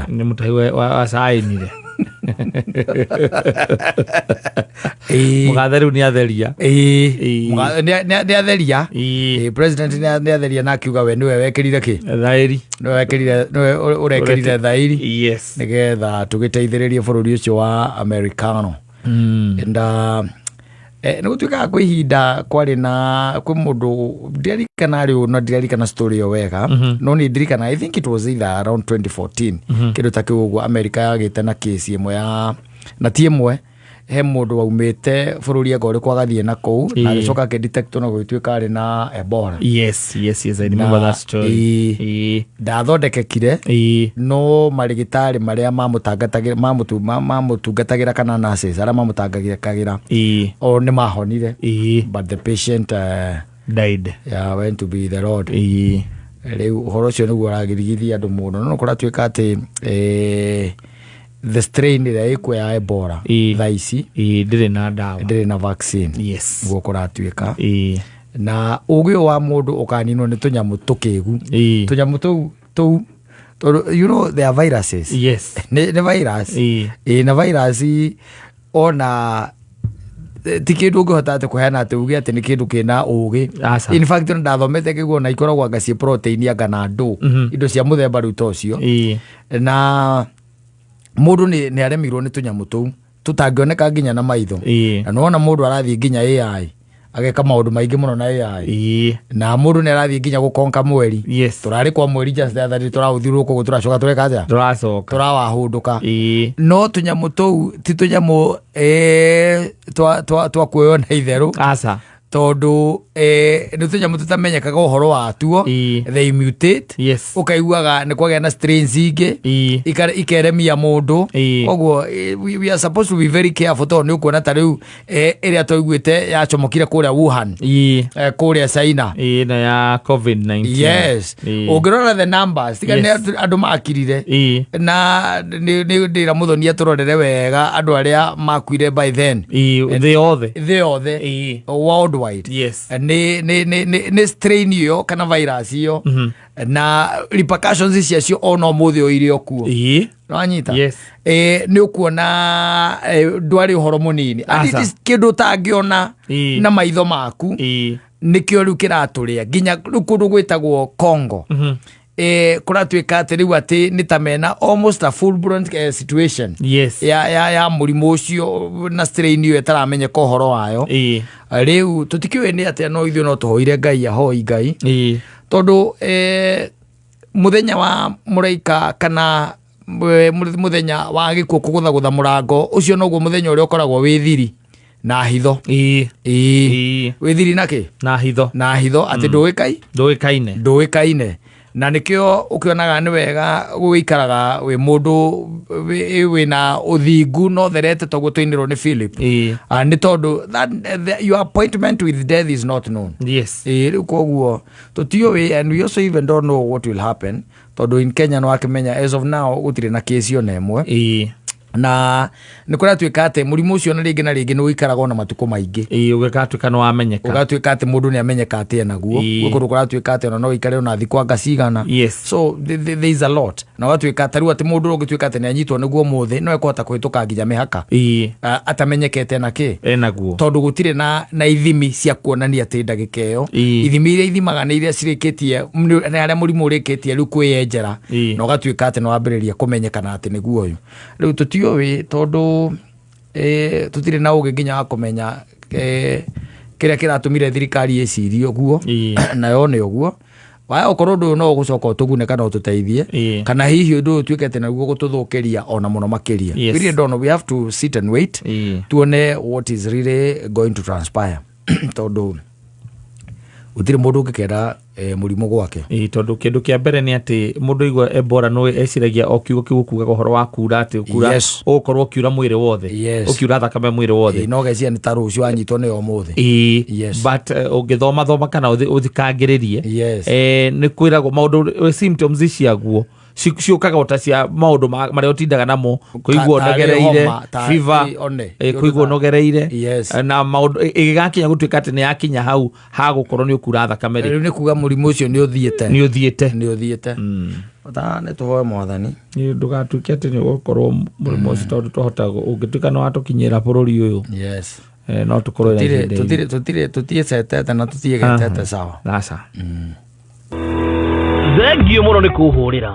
Nĩ mũtahi wacainire. Mũgathe rĩu nĩ atheria. Ĩĩ. Nĩ atheria. Ĩĩ, president nĩ atheria na akiuga we nĩwe wekĩrire kĩ thaĩri. Nĩwe wekĩrire, nĩwe ũrekĩrire thaĩri nĩgetha tũgĩteithĩrĩrie bũrũri ũcio wa Americano. And nĩ gũtuĩkaga kwĩ ihinda kwarĩ na kwĩ mũndũ ndirarikana rĩu, no ndirarikana story ĩyo wega, no nĩ ndirikana, I think it was either around 2014, kĩndũ ta kĩu ũguo. America yagĩte na kesi ĩmwe ya na ti ĩmwe, he mũndũ waumĩte bũrũri anga ũrĩkũ agathiĩ na kũu na agĩcoka akĩdetectwo na gũgĩtuĩka arĩ na Ebola. Yes, I remember that story. Ndathondekekire, no marĩgĩtarĩ marĩa mamũtangatagĩra mamũtungatagĩra kana nurses arĩa mamũtangatagĩra o nĩ mahonire, but the patient died. Yeah, went to be the Lord. Rĩu ũhoro ũcio nĩguo ũragirigithia andũ mũno, no kũratuĩka atĩ the strain ĩrĩa ĩkuo ya Ebola thaa ici Ndĩrĩ na ndawa. Ndĩrĩ na vaccine. Nĩguo kũratuĩka. Na ũgĩ ũyũ wa mũndũ ũkaninwo nĩ tũnyamũ tũkĩgu, tũnyamũ tũu tondũ you know they are viruses. Nĩ virus. Ĩĩ, na virus ona ti kĩndũ ũngĩhota atĩ kũheana atĩ uge atĩ nĩ kĩndũ kĩna ũgĩ. Aca. In fact, ona ndathomete kĩguo ona ikoragwo anga ciĩ protein anga na ndũ, indo cia mũthemba rĩu ta ũcio. Na mũndũ nĩ aremirwo nĩ tũnyamũ tũu tũtangĩoneka nginya na maitho. Na nĩwona mũndũ arathiĩ nginya AI, ageka maũndũ maingĩ mũno na AI. Na mũndũ nĩ arathiĩ nginya gũkonka mweri. Tũrarĩ kwa mweri just the other day, tũraũthiũrũrũka ũguo, tũracoka tũreka atĩa? Tũracoka. Tũrawahũndũka. No tũnyamũ tũu ti tũnyamũ twa kuoywo na itherũ. Aca. Tondũ nĩ tũnyamũ tũtamenyekaga ũhoro watuo. They mutate. Ũkaiguaga nĩ kwagĩa na strains ingĩ ikeremia mũndũ. Koguo we are supposed to be very careful, tondũ nĩ ũkuona ta rĩu ĩrĩa twaiguĩte yacomokire kũrĩa Wuhan, kũrĩa China. Ĩĩ, na ya COVID-19. Yes. Ũngĩrora the numbers, tiga nĩ andũ makirire, na nĩ ndĩra mũthonia tũrorere wega andũ arĩa makuire by then. Ĩĩ, thĩ yothe. Thĩ yothe, worldwide. Nĩ strain ĩyo kana virus ĩyo na repercussions ciacio ona ũmũthĩ ũyũ irĩ o kuo. Nĩwanyita? Yes. Nĩ ũkuona ndwarĩ ũhoro mũnini. And it Aca. is kĩndũ ũtangĩona na maitho maku. Nĩkĩo rĩu kĩratũrĩa nginya rĩu kũndũ gwĩtagwo Congo. Kũratuĩka atĩ rĩu atĩ nĩ ta mena almost a full blown situation ya mũrimũ ũcio na strain ĩyo ĩtaramenyeka ũhoro wayo. Rĩu tũtikĩũĩ nĩ atĩa, no ithuĩ no tũhoire Ngai, ahoi Ngai, tondũ mũthenya wa mũraika kana mũthenya wa gĩkuũ kũgũthagũtha mũrango ũcio noguo mũthenya ũrĩa ũkoragwo wĩ thiri na hitho. Ĩĩ. Wĩ thiri na kĩ? Na hitho. Na hitho, atĩ ndũĩkai Ndũĩkaine. Ndũĩkaine, na nĩkĩo ũkĩonaga nĩ wega gũikaraga wĩ mũndũ wĩna ũthingu na ũtherete toguo tũinĩrwo nĩ Philip. Ah, nĩ tondũ your appointment with death is not known. Ĩĩ, rĩu koguo tũtiũĩ, and we also even don't know what will happen, tondũ in Kenya no akĩmenya as of now gũtirĩ na kesi ona ĩmwe. Na nĩ kũratuĩka atĩ mũrimũ ũcio na rĩngĩ na rĩngĩ nĩ ũikaraga ona matukũ maingĩ. Ĩĩ, ũgĩgatuĩka nĩ wamenyeka. Ũgatuĩka atĩ mũndũ nĩ amenyeka atĩ enaguo. Gwĩ kũndũ kũratuĩka atĩ ona no ikare ona thikũ anga cigana. So there is a lot, na ũgatuĩka ta rĩu atĩ mũndũ ũngĩtuĩka atĩ nĩ anyitwo nĩguo ũmũthĩ no ekũhota kũhĩtũka nginya mĩhaka atamenyekete na kĩ Enaguo. Tondũ gũtirĩ na ithimi cia kuonania atĩ ndagĩka ĩyo, ithimi iria ithimaga nĩ iria cirĩkĩtie, nĩ harĩa mũrimũ ũrĩkĩtie rĩu kwĩyenjera na ũgatuĩka atĩ nĩ wambĩrĩria kũmenyekana atĩ nĩguo ũyũ. Rĩu tũtiũĩ tondũ tũtirĩ na ũgĩ nginya wa kũmenya kĩrĩa kĩratũmire thirikari ĩcirie ũguo nayo nĩ ũguo waya ũkorwo ũndũ ũyũ no ũgũcoka ũtũgune kana ũtũteithie kana hihi ũndũ ũyũ ũtuĩke atĩ naguo gũtũthũkĩria ona mũno makĩria. We really don't know. We have to sit and wait tuone what is really going to transpire, tondũ gũtirĩ mũndũ ũngĩkenda mũrimũ gwake. Ĩĩ, tondũ kĩndũ kĩa mbere nĩ atĩ mũndũ aigua Ebola no eciragia o kiugo kĩu kugaga ũhoro wa kura, atĩ kura ũgũkorwo ũkiura mwĩrĩ wothe, ũkiura thakame mwĩrĩ wothe. Ĩĩ, no geciria nĩ ta rũciũ anyitwo nĩ ũmũthĩ. But ũngĩthoma thoma kana ũthikangĩrĩrie, nĩ kwĩragwo maũndũ, symptoms ciaguo Ciũkaga o ta cia maũndũ marĩa ũtindaga namo, kũigua tarĩ ũnogereire, homa, fever, ĩ, one, kũigua ũnogereire. Na maũndũ ĩgĩgakinya gũtuĩka atĩ nĩ yakinya hau hagũkorwo nĩ ũkura thakame rĩ, Rĩu nĩ kuga mũrimũ ũcio nĩ ũthiĩte. Nĩ ũthiĩte. Nĩ ũthiĩte. Ta nĩ tũhoe Mwathani. Nĩ ndũgatuĩke atĩ nĩ ũgũkorwo mũrimũ ũcio, tondũ twahota ũngĩtuĩka nĩ watũkinyĩra bũrũri ũyũ, no tũkorwo na Tũtirĩ ihinda tũtirĩ tũtirĩ tũtiĩcetete na tũtiĩgetete sawa. Aca. Thengio mũno nĩ kũhũrĩra.